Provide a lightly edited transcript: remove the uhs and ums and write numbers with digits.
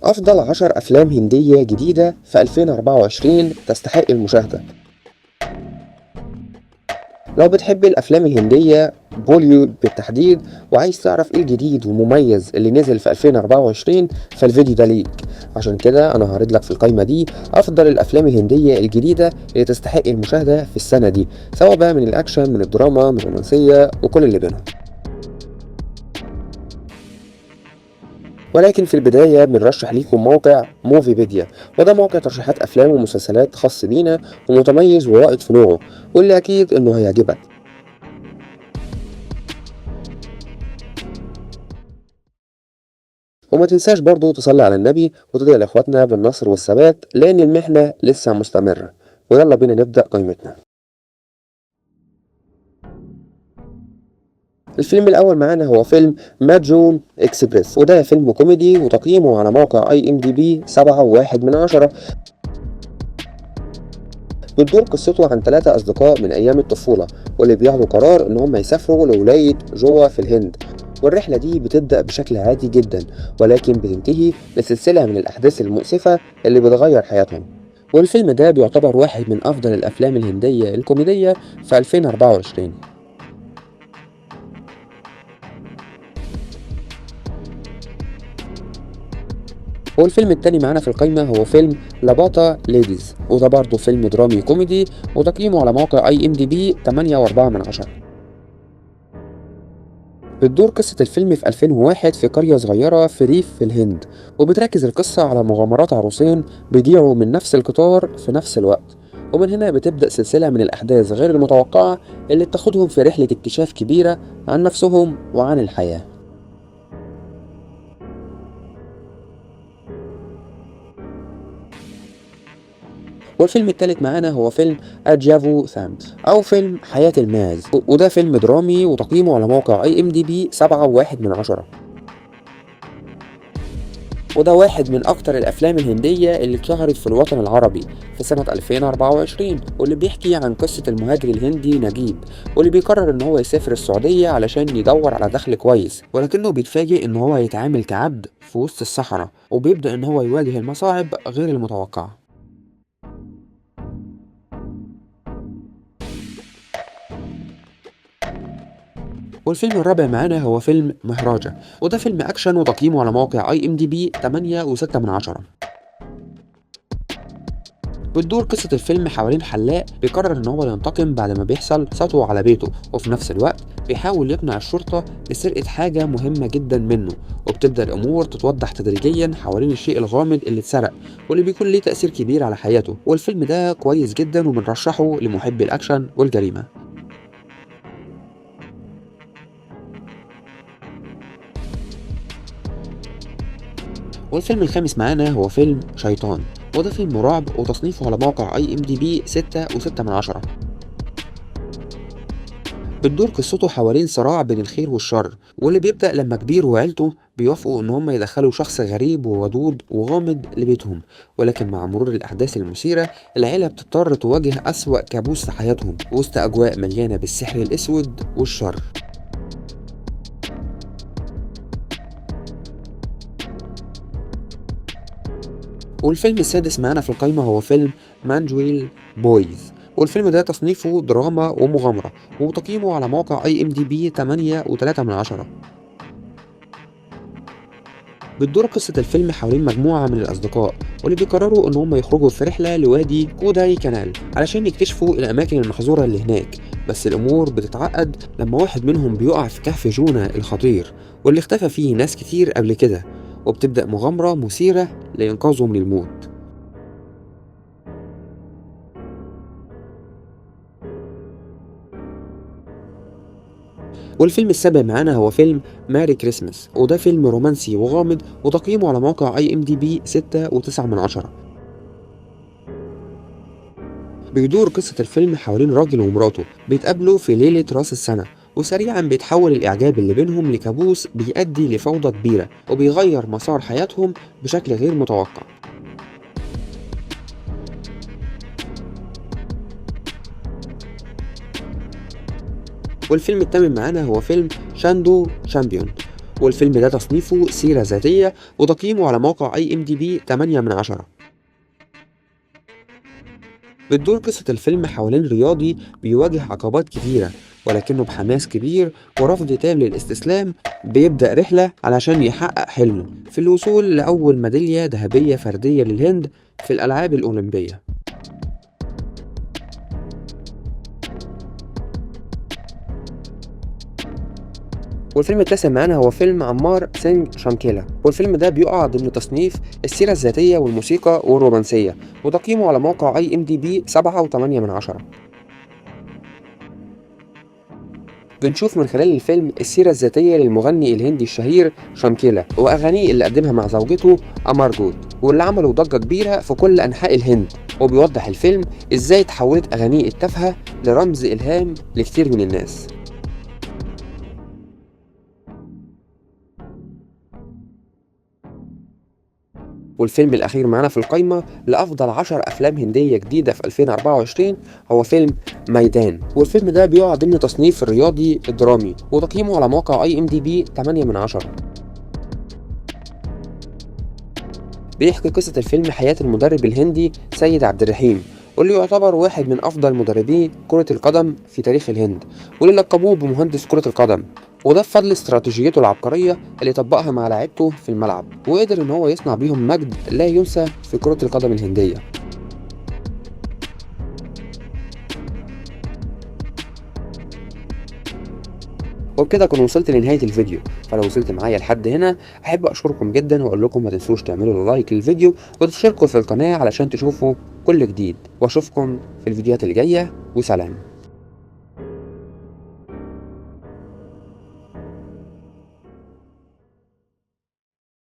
أفضل 10 أفلام هندية جديدة في 2024 تستحق المشاهدة. لو بتحب الأفلام الهندية بوليوود بالتحديد وعايز تعرف ايه الجديد ومميز اللي نزل في 2024 فالفيديو ده ليك. عشان كده انا هعرض لك في القايمة دي افضل الافلام الهندية الجديدة اللي تستحق المشاهدة في السنة دي، سواء بقى من الاكشن، من الدراما، من الرومانسية وكل اللي بينهم. ولكن في البداية بنرشح ليكم موقع موفيبيديا، وده موقع ترشيحات أفلام ومسلسلات خاص بينا ومتميز ورائد في نوعه، واللي أكيد إنه هيعجبك. وما تنساش برضو تصلي على النبي وتدعي لإخواتنا بالنصر والثبات، لأن المحنة لسه مستمرة. ويلا بينا نبدأ قائمتنا. الفيلم الأول معانا هو فيلم ماجون إكسبريس، وده فيلم كوميدي وتقييمه على موقع IMDb 7.1 من 10. بتدور قصته عن 3 أصدقاء من أيام الطفولة، واللي بياخدوا قرار إن هم يسافروا لولاية جوا في الهند. والرحلة دي بتبدأ بشكل عادي جدا، ولكن بتنتهي بسلسلة من الأحداث المؤسفة اللي بتغير حياتهم. والفيلم ده بيعتبر واحد من أفضل الأفلام الهندية الكوميدية في 2024. والفيلم التاني معانا في القايمة هو فيلم لاباتا ليديز، وده برضه فيلم درامي كوميدي وتقييمه على موقع IMDb 8.4 من 10. بتدور قصة الفيلم في 2001 في قرية صغيرة في ريف في الهند، وبتركز القصة على مغامرات عروسين بيضيعوا من نفس القطار في نفس الوقت، ومن هنا بتبدأ سلسلة من الأحداث غير المتوقعة اللي بتاخدهم في رحلة اكتشاف كبيرة عن نفسهم وعن الحياة. والفيلم الثالث معانا هو فيلم أجافو ثام أو فيلم حياة الماعز، وده فيلم درامي وتقييمه على موقع IMDb 7.1 من 10. وده واحد من أكتر الأفلام الهندية اللي اتشهرت في الوطن العربي في سنة 2024، واللي بيحكي عن قصة المهاجر الهندي نجيب، واللي بيقرر إن هو يسافر السعودية علشان يدور على دخل كويس، ولكنه بيتفاجئ إن هو يتعامل كعبد في وسط الصحراء، وبيبدأ إن هو يواجه المصاعب غير المتوقعة. والفيلم الرابع معانا هو فيلم مهراجة، وده فيلم أكشن وتقييمه على موقع IMDb 8.6 من 10. بتدور قصة الفيلم حوالين حلاق بيقرر إن هو ينتقم بعد ما بيحصل سطو على بيته، وفي نفس الوقت بيحاول يقنع الشرطة بسرقة حاجة مهمة جدا منه، وبتبدأ الأمور تتوضح تدريجيا حوالين الشيء الغامض اللي اتسرق واللي بيكون ليه تأثير كبير على حياته. والفيلم ده كويس جدا وبنرشحه لمحبي الأكشن والجريمة. والفيلم الخامس معانا هو فيلم شيطان، وده فيلم رعب وتصنيفه على موقع IMDb 6.6 من 10. بتدور قصته حوالين صراع بين الخير والشر، واللي بيبدأ لما كبير وعيلته بيوافقوا إن هم يدخلوا شخص غريب وودود وغامض لبيتهم، ولكن مع مرور الأحداث المثيرة العيلة بتضطر تواجه أسوأ كابوس في حياتهم وسط أجواء مليانة بالسحر الأسود والشر. والفيلم السادس معانا في القايمة هو فيلم مانجويل بويز، والفيلم ده تصنيفه دراما ومغامرة وتقييمه على موقع IMDb 8.3 من 10. بتدور قصة الفيلم حوالين مجموعة من الأصدقاء واللي بيقرروا إن هم يخرجوا في رحلة لوادي كوداي كانال علشان يكتشفوا الأماكن المحظورة اللي هناك، بس الأمور بتتعقد لما واحد منهم بيقع في كهف جونا الخطير واللي اختفى فيه ناس كتير قبل كده، وبتبدأ مغامرة مثيرة لإنقاذه من الموت. والفيلم السابع معانا هو فيلم ماري كريسماس، وده فيلم رومانسي وغامض وتقييمه على موقع IMDb 6.9 من 10. بيدور قصة الفيلم حوالين راجل ومراته بيتقابلوا في ليلة راس السنة، وسريعا بيتحول الإعجاب اللي بينهم لكابوس بيؤدي لفوضى كبيرة وبيغير مسار حياتهم بشكل غير متوقع. والفيلم الثامن معانا هو فيلم شاندو شامبيون، والفيلم ده تصنيفه سيرة ذاتية، وتقييمه على موقع IMDb 8 من 10. بتدور قصة الفيلم حوالين رياضي بيواجه عقبات كتيرة، ولكنه بحماس كبير ورفض تام للاستسلام بيبدأ رحلة علشان يحقق حلمه في الوصول لأول ميدالية ذهبية فردية للهند في الألعاب الأولمبية. والفيلم التاسع معانا هو فيلم عمار سينج شامكيلا، والفيلم ده بيقع ضمن تصنيف السيرة الذاتية والموسيقى والرومانسية، وتقييمه على موقع IMDb 7.8 من 10. بنشوف من خلال الفيلم السيرة الذاتية للمغني الهندي الشهير شامكيلا وأغانيه اللي قدمها مع زوجته أمارجوت، واللي عملوا ضجة كبيرة في كل أنحاء الهند. وبيوضح الفيلم إزاي تحولت أغانيه التافهة لرمز إلهام لكثير من الناس. والفيلم الأخير معانا في القايمة لأفضل 10 أفلام هندية جديدة في 2024 هو فيلم ميدان، والفيلم ده بيقع ضمن تصنيف الرياضي الدرامي، وتقييمه على موقع IMDb 8 من 10. بيحكي قصة الفيلم حياة المدرب الهندي سيد عبد الرحيم، واللي يعتبر واحد من أفضل مدربي كرة القدم في تاريخ الهند، واللي لقبوه بمهندس كرة القدم، وده بفضل استراتيجيته العبقرية اللي طبقها مع لاعيبته في الملعب، وقدر ان هو يصنع بيهم مجد لا ينسى في كرة القدم الهندية. وبكده اكون وصلت لنهاية الفيديو، فلو وصلت معايا لحد هنا احب اشكركم جدا واقول لكم ما تنسوش تعملوا like للفيديو وتشتركوا في القناة علشان تشوفوا كل جديد، واشوفكم في الفيديوهات الجاية، وسلام.